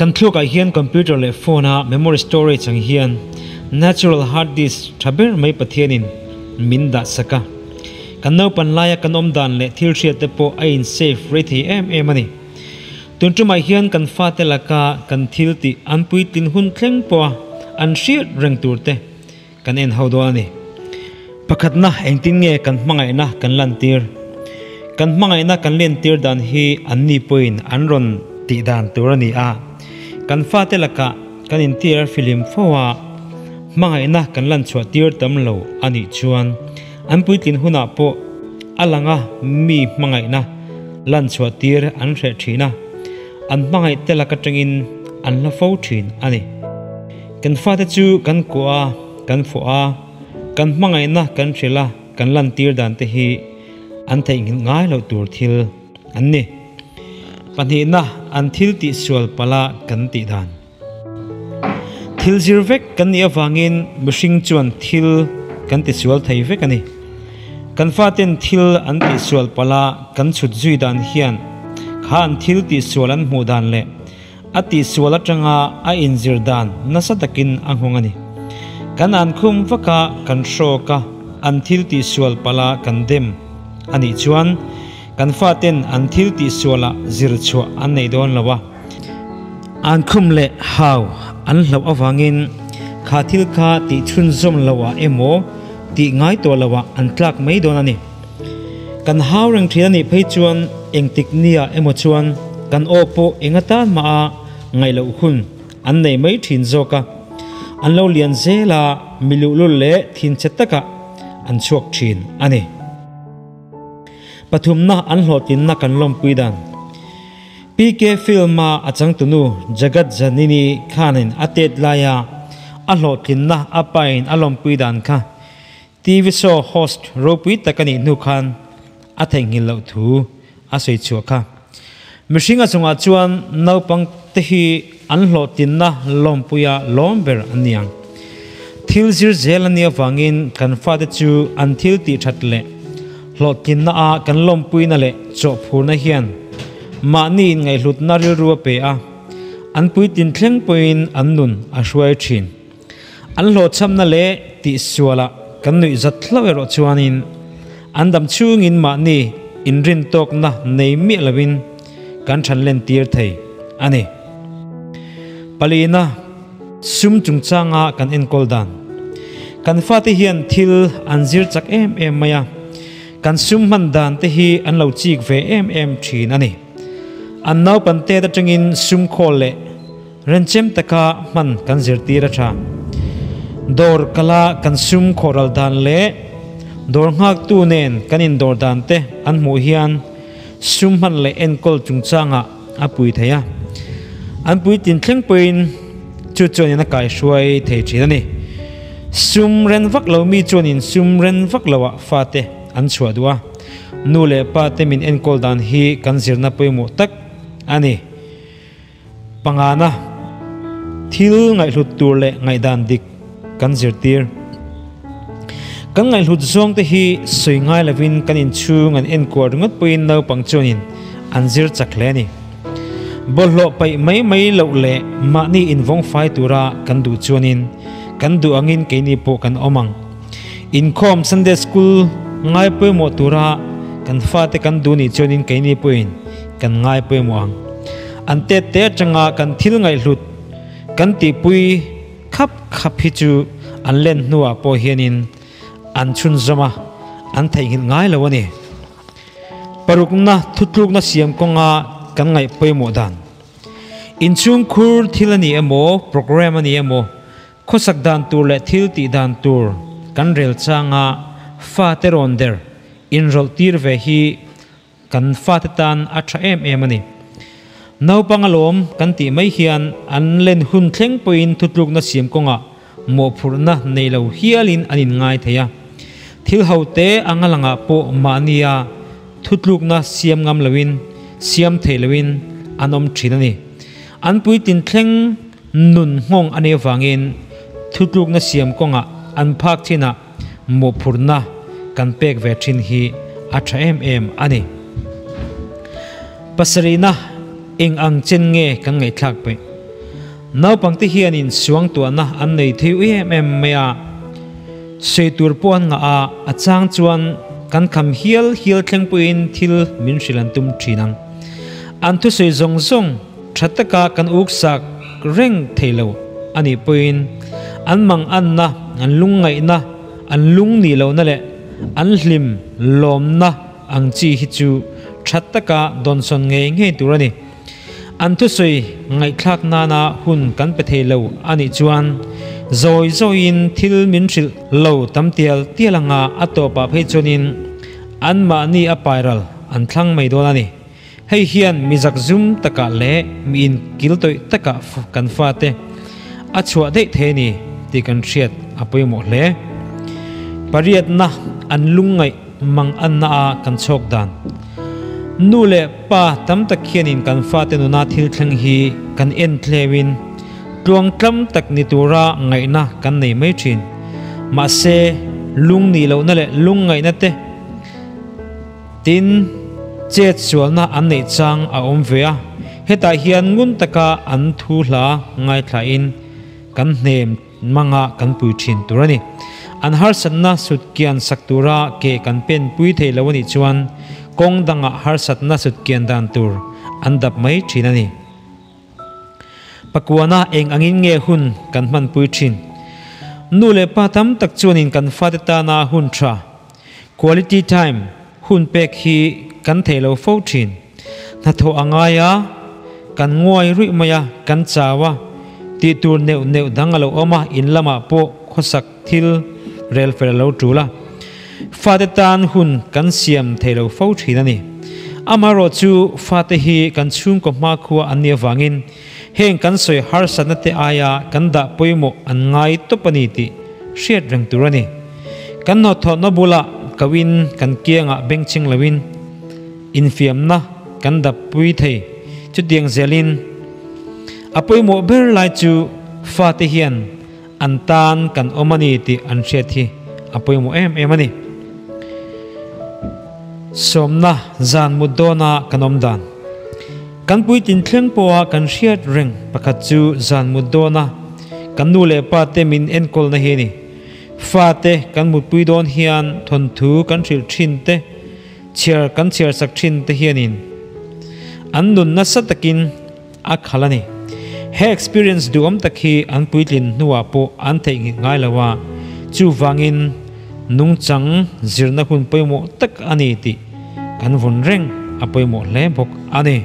Kan thluakah hian computer leh phone a memory storage ang hian natural hard disk tha ber mai Pathianin min dah sak a. Kan naupan laia kan awm dan leh thil hriat te pawh a in save rei thei em em a ni. Tun tumah hian kan fate laka kan thil tih an puitlin hun thleng pawha an hriat reng tur te kan en ho dawn a ni. Pakhatna engtin nge kan hmangaihna kan lantir? Kan hmangaihna kan lentir dan hi anni pawhin an rawn tih dan tur a ni a. Kan fate lakah kan intir filim fo a, hmangaihna kan lanchhuah tir tam lo a nih chuan an puitlin hunah pawh a langa mi hmangaihna lanchhuah tir an hreh thin a, an hmangaih te lak atangin an hla fo thin a ni. Kan fate chu kan kuah a, kan fawh a, kan hmangaihna kan hrilh a, kan lantir dan te hi an theihnghilh ngai loh tur thil an ni. Pahnihna, an thil tihsual palh a kan tih dan. Thil zir vek kan nih avangin mihring chuan thil kan tisual thei vek a ni. Kan faten thil an tihsual palh a kan chhut zui dan hian kha an thil tihsual an hmuh dan leh a tihsual atanga a inzir dan nasa takin a nghawng a ni. Kan an khum vak a, kan hrawk a, an thil tihsual palh a kan dem a nih chuan kan faten an thil tihsualah zir chhuah an nei dawn lo a. An khum leh hau an hlauh avangin kha thil kha tih chhunzawm loah emaw tih ngai tawh loah an tlak mai dawn a ni. Kan hau reng thin a nih phei chuan engtik nia emaw chuan kan aw pawh eng atan mah a ngaih loh hun an nei mai thin zawk a, an lo lian zel a, mi luhlul leh thinchhe takah an chhuak thin a ni. Pathumna an hlawhtlinna kan lawmpui dan. PK film-a a changtunu Jagat Janini khanin a tet laia a hlawhtlinna a pain a lawmpui dan kha TV show host ropui tak a nih hnu khan a theihnghilh loh thu a sawi chhuah kha. Mihring a chungah chuan naupang te hi an hlawhtlinna lawmpuia lawm ber an ni ang. Thil zir zel a nih avangin kan fate chu an thil tih that leh Hlawhtlinna a kan lawmpuina leh chawhphurna hian mahni inngaihhlutna rilru a pe a, an puitlin thleng pawhin an nun a hruai thin. An hlawhchhamna leh tihsualah kan nuih zat hlauh erawh chuanin an dam chhungin mahni inrintawkna nei miah loin kan than lentir thei a ni. Palina. Sum chungchanga kan enkawl dan. Kan fate hian thil an zir chak em em mai a, kan sum hman dan te hi an lo chik ve em em thin a ni. An naupan tet atangin sum khawl leh renchem taka hman kan zirtir a tha. Dawr kala kan sum khawhral dan leh dawr nghaktu nen kan indawr dan te an hmuh hian sum hman leh enkawl chungchangah a pui thei a, an puitlin thleng pawhin chu chuanin a kaihruai thei thin a ni. Sum ren vak lo mi chuanin sum ren vak loah fate an chhuah duh a, nu leh pa te min enkawl dan hi kan zirna pawimawh tak a ni. Pangana, thil ngaihhlut tur leh ngaihdan dik kan zirtir. Kan ngaihhlut zawng te hi sawi ngai lovin kan inchhung an enkual ringawt pawhin naupang chuanin an zir chak hle a ni. Bawlhhlawh paih mai mai loh leh mahni invawng fai tura kan duh chuanin kan duh angin keini pawh kan awm ang. Inkhawm Sunday School ngai pawimawh tura kan fate kan duh nih chuanin keini pawhin kan ngai pawimawh ang. An tet te atanga kan thil ngaihhlut kan tihpui Khap khap hi chu an len hnuah pawh hianin an chhunzawm a, an theihnghilh ngai lo a ni. Parukna thutlukna siam kawnga kan ngaih pawimawh dan. Inchhungkhur thil a ni emaw, program a ni emaw, khawsak dan tur leh thil tih dan tur kan rel changa fate rawn der inrawlh tir ve hi Kan fate tan a tha em em a ni. Naupang alawm kan tih mai hian an len hun thleng pawhin thutlukna siam kawngah mawhphurhna nei lo hialin an inngai thei a. Thil hote anga langah pawh mahnia thutlukna siam ngam loin, siam thei loin an awm thin a ni. An puitlin thleng nun nghawng a nih avangin thutlukna siam kawngah an phak chinah mawhphurhna kan pek ve thin hi a tha em em a ni. Pasarihna eng ang chen nge kan ngaihthlak peih? Naupangte hianin suangtuahna an nei thei em em mai a, sawi tur pawh an ngah a, a chang chuan kan kham hial hial thleng pawhin thil min hrilh an tum thin ang. An thusawi zawng zawng tha taka kan uksak reng thei lo a nih pawhin an manganna, an lungngaihna, an lung nih lohna leh an hlim lawmna ang chi hi chu tha taka dawnsawn ngei ngei tur a ni. An thusawi ngaihthlak nana hun kan pe thei lo a nih chuan zawi zawiin thil min hrilh lo tam tial tial anga a tawpah phei chuanin anmahni a pairal an thlang mai dawn a ni. Hei hian mi zakzum takah leh mi inkil tawih takah kan fate a chhuah daih thei a ni tih kan hriat a pawimawh hle. Pariatna an lungngaih mang anna a kan chhawk dan. Nu leh pa tam tak hianin kan fate nuna thil thleng hi kan en tleuin tluangtlam tak ni tura ngaihna kan nei mai thin. Mahse, lung nih lohna leh lungngaihna te tin chet sualna an neih chang a awm ve a, hetah hian ngun taka an thu hla ngaithlain kan hnem Manga kan pui thin tur a ni. An harsatna sutkian sak tura ke kan pen pui thei lo a nih chuan kawng dangah harsatna sutkian dan tur an dap mai thin a ni. Pakuana eng angin nge hun kan hmanpui thin? Nu leh pa tam tak chuanin kan fate tana hun tha, quality time, hun pek hi kan thei lo fo thin. Hnathawh a ngai a, kan nguai ruih mai a, kan chau a, tih tur neuh neuh dang a lo awm a, in lamah pawh khawsak thil rel fel a lo tul a. Fate tan hun kan siam thei lo fo thin a ni. Amaherawh chu fate hi kan chhungkaw hmakhua an nih avangin heng kan sawi harsatna te aia kan dah pawimawh an ngai tawp a ni tih hriat reng tur a ni. Kan hnawhthawhna bulah koin kan kiangah bengchheng loin, Infiamna kan dappui thei. Chutiang zelin a pawimawh ber lai chu fate hian an tan kan awm a ni tih an hriat hi a pawimawh em em a ni. Sawmna zan mut dawna kan awm dan. Kan puitlin thleng pawha kan hriat reng pakhat chu zan mut dawna kan nu leh pa te min enkawlna hi a ni. Fate kan mutpui dawn hian thawnthu kan hrilh thin te, Chhiar kan chhiar sak thin te hianin an nun nasa takin a khalh a ni. He experience duhawm tak hi an puitlin hnuah pawh an theihnghilh ngai lo a, chuvangin nungchang zirna hun pawimawh tak a ni tih kan vawn reng a pawimawh hle bawk a ni.